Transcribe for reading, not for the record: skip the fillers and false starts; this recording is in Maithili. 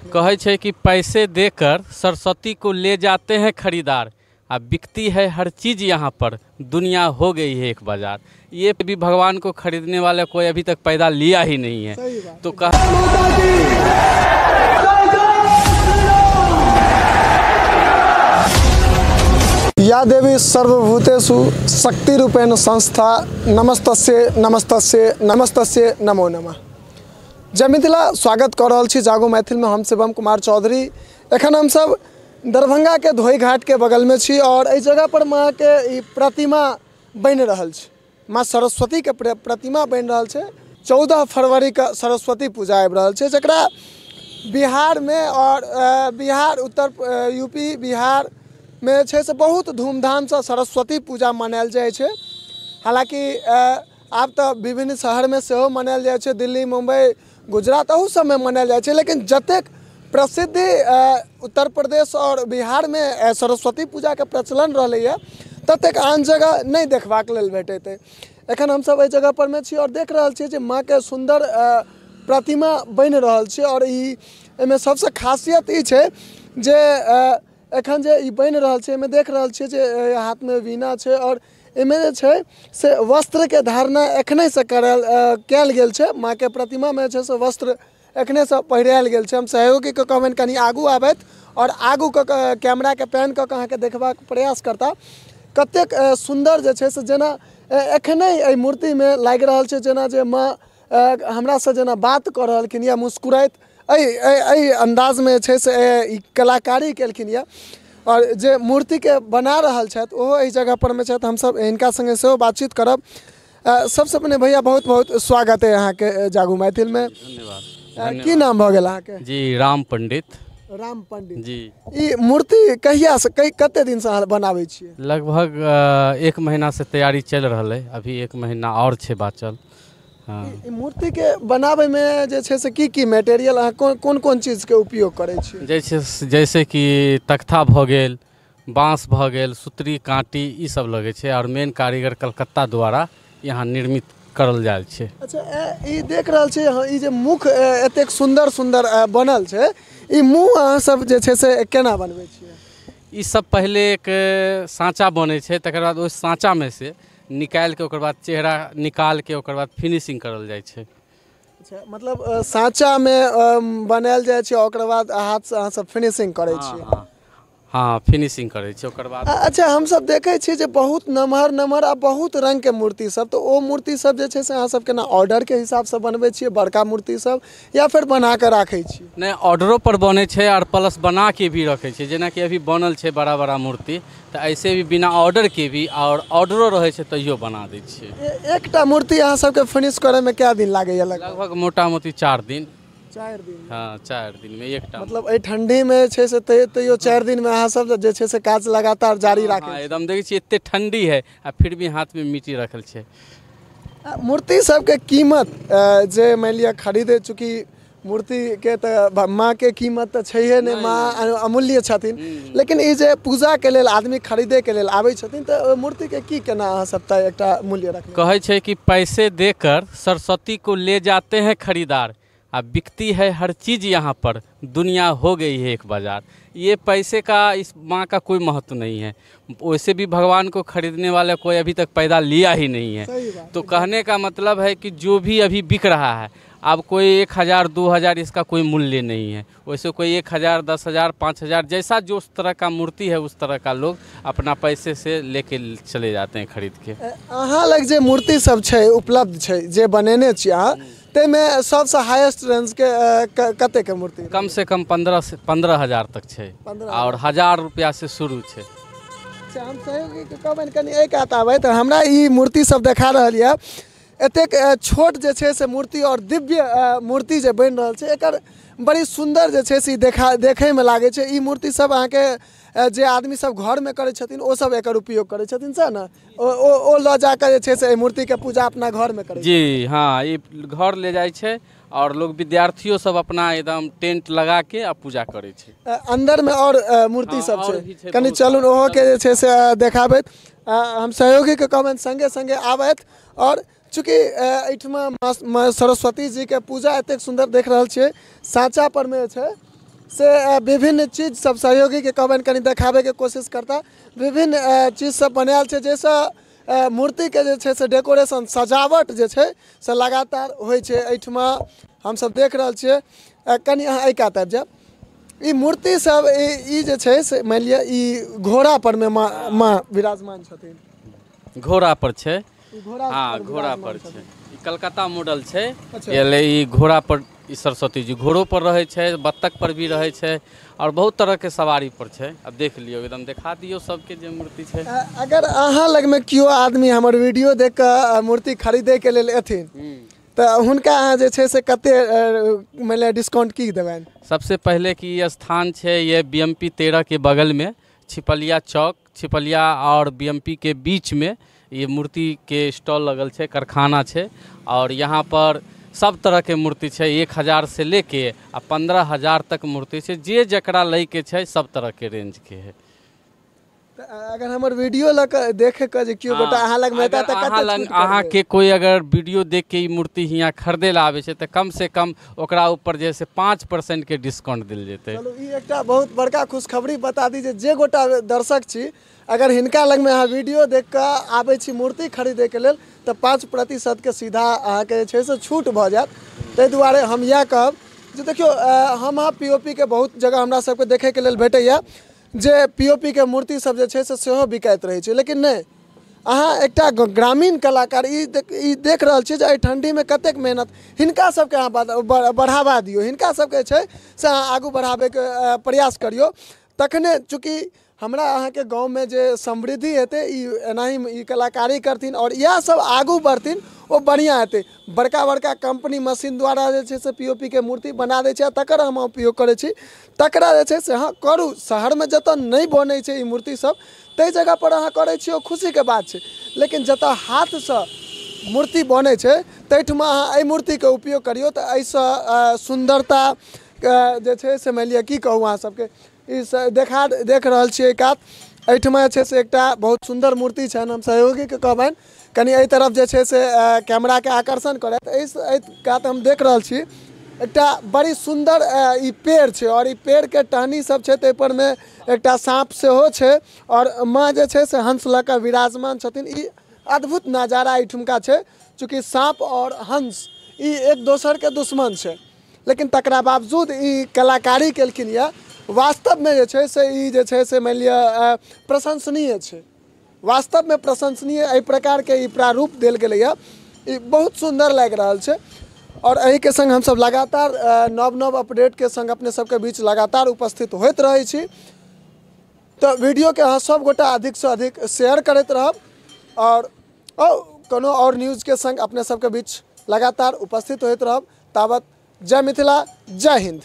कहै छै कि पैसे देकर सरस्वती को ले जाते हैं खरीदार, आ बिकती है हर चीज़ यहाँ पर, दुनिया हो गई है एक बाजार। ये भी भगवान को खरीदने वाला कोई अभी तक पैदा लिया ही नहीं है। तो कह या देवी सर्वभूतेषु शक्ति रूपेण संस्था, नमस्तस्य नमस्तस्य नमस्तस्य नमो नमः। जय मिथिला, स्वागत कर रहल छी जागो मैथिल में। हम शिवम कुमार चौधरी। एखन हम सब दरभंगा के धोई घाट के बगल में छी और एहि जगह पर माँ के प्रतिमा बनि रहल छै, माँ सरस्वती के प्रतिमा बनि रहल छै। 14 फरवरी के सरस्वती पूजा आबि रहल छै, जकरा बिहार में और बिहार उत्तर यूपी बिहार में छै से बहुत धूमधामसँ सरस्वती पूजा मनायल जाइ छै। हालाँकि आब तऽ विभिन्न शहरमे सेहो मनायल जाइ छै, दिल्ली मुम्बई गुजरात अहू सबमे मनायल जाइ छै, लेकिन जतेक प्रसिद्धि उत्तर प्रदेश और बिहारमे सरस्वती पूजाके प्रचलन रहलैए ततेक आन जगह नहि देखबाक लेल भेटैत अइ। एखन हमसब एहि जगह परमे छी और देख रहल छियै जे माँके सुन्दर प्रतिमा बनि रहल छै। और ई एहिमे सबसँ खासियत ई छै जे एखन जे ई बनि रहल छै एहिमे देख रहल छियै जे हाथमे वीणा छै और एहिमे जे छै से वस्त्रके धारणा एखनेसँ कयल गेल छै। माँके प्रतिमामे जे छै से वस्त्र एखनेसँ पहिरायल गेल छै। हम सहयोगीके कहबनि कनि आगू आबथि और आगू कऽ कैमराके पैन कऽ कऽ अहाँके देखबाक प्रयास करता। कतेक सुन्दर जे छै से जेना एखने एहि मूर्तिमे लागि रहल छै जेना जे माँ हमरासँ जेना बात कऽ रहलखिन या मुस्कुराइत एहि एहि अन्दाजमे जे छै से ई कलाकारी केलखिन यऽ। और जे मूर्तिके बना रहल छथि ओहो एहि जगह परमे छथि। हमसब हिनका सङ्गे सेहो बातचीत करब। सबसँ पहिने भैया बहुत बहुत स्वागत है अहाँके जागू मैथिलमे। धन्यवाद। की नाम भऽ गेल अहाँके? जी राम पंडित। राम पंडित जी। ई मूर्ति कहियासँ कते दिनसँ अहाँ बनाबै छियै? लगभग 1 महीना से तैयारी चलि रहल है, अभी 1 महीना और छै बाचल। हाँ। ई मूर्तिके बनाबैमे जे छै से की की मटेरियल अहाँ कोन कोन चीजके उपयोग करै छियै? जैसे कि तख्ता भऽ गेल, बाँस भऽ गेल, सुतरी काँटी ई सब लगै छै और मेन कारीगर कलकत्ता द्वारा यहाँ निर्मित करल जाइ छै। अच्छा, ई देख रहल छी अहाँ ई जे मुख एतेक सुन्दर सुन्दर बनल छै, ई मुँह अहाँ सब जे छै से केना बनबै छियै? ई सब पहिले एक साँचा बनै छै, तकर बाद ओहि साँचामे से निकालि के ओकर बाद चेहरा निकाल के ओकर बाद फिनिशिंग करल जाइ छै। अच्छा, मतलब साँचामे बनायल जाइ छै ओकर बाद हाथसँ अहाँ सब फिनिशिंग करै छियै? हाँ, फिनिशिंग करै छियै ओकर बाद। अच्छा, हमसब देखै छियै जे बहुत नमहर नमहर आ बहुत रङ्गके मूर्ति सब, तऽ ओ मूर्ति सब जे छै से अहाँ सब केना ऑर्डरके हिसाबसँ बनबै छियै बड़का मूर्ति सब या फेर बना कऽ राखै छियै? नहि, ऑर्डरो पर बनै छै और प्लस बना के भी रखै छियै। जेनाकि अभी बनल छै बड़ा बड़ा मूर्ति, तऽ ऐसे भी बिना ऑर्डर के भी और ऑर्डरो रहै छै तैयो बना दै छियै। एकटा मूर्ति अहाँ सबके फिनिश करैमे कए दिन लागैए? लगभग मोटा मोटी 4 दिन। 4 दिन? हाँ, 4 दिन में एकटा। मतलब एहि ठंडी में छै से तैयो 4 दिन में अहाँ सब जे छै से काज लगातार जारी राखै? हाँ, एकदम देखै छियै एते ठंडी है आ फिर भी हाथ में मिट्टी रखल छै। मूर्ति सबके कीमत जे मानि लिअ खरीदे, चूँकि मूर्तिके तऽ माँके कीमत तऽ छैहे नहि, माँ अमूल्य छथिन, लेकिन ई जे पूजाके लेल आदमी खरीदैके लेल आबै छथिन तऽ ओहि मूर्तिके की केना अहाँ सब तऽ एकटा मूल्य रखने? कहै छै कि पैसे देकर सरस्वती को ले जाते हैं खरीदार, आ बिकती है हर चीज़ यहाँ पर, दुनिया हो गई है एक बाज़ार। ये पैसे का इस माँ का कोई महत्व नहीं है, वैसे भी भगवान को खरीदने वाला कोई अभी तक पैदा लिया ही नहीं है। तो कहने का मतलब है कि जो भी अभी बिक रहा है, अब कोई 1000 2000 इसका कोई मूल्य नहीं है। वैसे कोई 1000 10,000 5,000 जैसा जो उस तरह का मूर्ति है उस तरह का लोग अपना पैसे से लेके चले जाते हैं खरीद के। अहाँ लग जे मूर्ति सब छै उपलब्ध छै जे बनेने छी अहाँ, ताहिमे सबसँ हाईएस्ट रेंजके कतेक मूर्ति? कम से कम 15,000 तक छै और 1000 रुपया से शुरू छै। अच्छा, हम सहयोगीके कहबनि कनि एहि कात आबै तऽ हमरा ई मूर्ति सब देखा रहल यऽ। एतेक छोट जे छै से मूर्ति और दिव्य मूर्ति जे बनि रहल छै, एकर बड़ी सुन्दर जे छै से देखैमे लागै छै। ई मूर्ति सब अहाँके जे आदमी सब घरमे करै छथिन ओ सब एकर उपयोग करै छथिन सएह ने? ओ लऽ जाकऽ जे छै से एहि मूर्तिके पूजा अपना घरमे करै? जी हाँ, ई घर ले जाइ छै और लोग विद्यार्थियों सब अपना एकदम टेंट लगा के आ पूजा करै छै। अन्दरमे और मूर्ति सब छै, कनि चलू ओहोके जे छै से देखाबैत। हम सहयोगीके कहबनि सङ्गे सङ्गे आबथि। और चूँकि एहिठमा माँ सरस्वती जी के पूजा एतेक सुन्दर देख रहल छियै, साँचा पर मे छै से विभिन्न चीज सब सहयोगीके कहबनि कनि देखाबैके कोशिश करता। विभिन्न चीज सब बनायल छै जाहिसँ मूर्तिके जे छै से डेकोरेशन सजावट जे छै से लगातार होइ छै। एहिठमा हमसब देख रहल छियै। कनि अहाँ एहि कात आबि जायब। ई मूर्ति सब ई जे छै से मानि लिअ ई घोड़ा पर मे माँ विराजमान छथिन। घोड़ा पर छै, हाँ घोड़ा पर छै। ई कलकत्ता मॉडल छै। ये ई घोड़ा पर ई सरस्वती जी घोड़ो पर रहै छै, बत्तख पर भी रहै छै और बहुत तरह के सवारी पर छै। अब देख लियौ, एकदम देखा दियौ सबके जे मूर्ति छै। अगर अहाँ लगमे केओ आदमी हमर वीडियो देख कऽ मूर्ति खरीदैके लेल एथिन तऽ हुनका अहाँ जे छै से कते मानि डिस्काउंट की देबनि? सबसे पहले कि ये स्थान छै ये BMP 13 के बगल में छिपलिया चौक, छिपलिया और BMP के बीच में ये मूर्ति के स्टॉल लगल छै, कारखाना छै और यहाँ पर सब तरह के मूर्ति छै। 1000 से लेके आ 15,000 तक मूर्ति छै। जे जकरा लैके छै सब तरह के रेंज के है। अगर हमर वीडियो लग देख के जे केओ गोटा अहाँ लग में त कते अहाँ के कोई अगर वीडियो देख के ई मूर्ति हियाँ खरीदे ला आबै छै तऽ कम से कम ओकरा ऊपर जे से 5% के डिस्काउंट देल जेतै। चलू ई एकटा बहुत बड़का खुशखबरी बता दी जे गोटा दर्शक छी अगर हिनका लग में अहाँ वीडियो देख के आबै छी मूर्ति खरीदे के लेल तऽ 5% के सीधा अहाँके जे छै से छूट भऽ जायत। ताहि दुआरे हम इएह कहब जे देखियौ हम अहाँ POP के बहुत जगह हमरा सबके देखैके लेल भेटैया जे POP के मूर्ति सब जे छै से सेहो बिकाइत रहै छै, लेकिन नहि, अहाँ एकटा ग्रामीण कलाकार ई देख रहल छी जे एहि ठण्डीमे कतेक मेहनत, हिनका सबके अहाँ बढ़ावा दियौ, हिनका सबके छै से अहाँ आगू बढ़ाबैके प्रयास करियौ। तखने चूँकि हमरा अहाँके गाँवमे जे समृद्धि हेतै ई एनाही ई कलाकारी करथिन और इएह सब आगू बढ़थिन ओ बढ़िआँ हेतै। बड़का बड़का कंपनी मशीन द्वारा जे छै से POP के मूर्ति बना दै छै आ तकर हम उपयोग करै छी, तकरा जे छै से अहाँ करू। शहरमे जतऽ नहि बनै छै ई मूर्ति सब ताहि जगहपर अहाँ करै छी ओ खुशीके बात छै, लेकिन जतऽ हाथसँ मूर्ति बनै छै ताहिठमा अहाँ एहि मूर्तिके उपयोग करियौ तऽ एहिसँ सुन्दरता जे छै से मानि लिअ की कहू अहाँ सबके। ई देख रहल छियै कात एहिठमा जे छै से एकटा बहुत सुन्दर मूर्ति छनि। हम सहयोगीके कहबनि कनि एहि तरफ जे छै से कैमराके आकर्षण करत। एहि कात हम देख रहल छी एकटा बड़ी सुन्दर ई पेड़ छै और ई पेड़के टहनी सब छै ताहि पर मे एकटा साँप सेहो छै और माँ जे छै से हंस लऽ कऽ विराजमान छथिन। ई अद्भुत नजारा एहिठुमका छै। चूँकि साँप और हंस ई एक दोसरके दुश्मन छै, लेकिन तकरा बावजूद ई कलाकारी केलखिन यऽ। वास्तवमे जे छै से ई जे छै से मानि लिअ प्रशंसनीय छै, वास्तवमे प्रशंसनीय एहि प्रकारके ई प्रारूप देल गेलैए, ई बहुत सुन्दर लागि रहल छै। और एहिके संग हमसब लगातार नव नव अपडेटके संग अपने सबके बीच लगातार उपस्थित होइत रहै छी। तऽ वीडियोके अहाँ सब गोटा अधिकसँ अधिक शेयर करैत रहब और कोनो और न्यूजके संग अपने सबके बीच लगातार उपस्थित होइत रहब। तावत जय मिथिला, जय हिंद।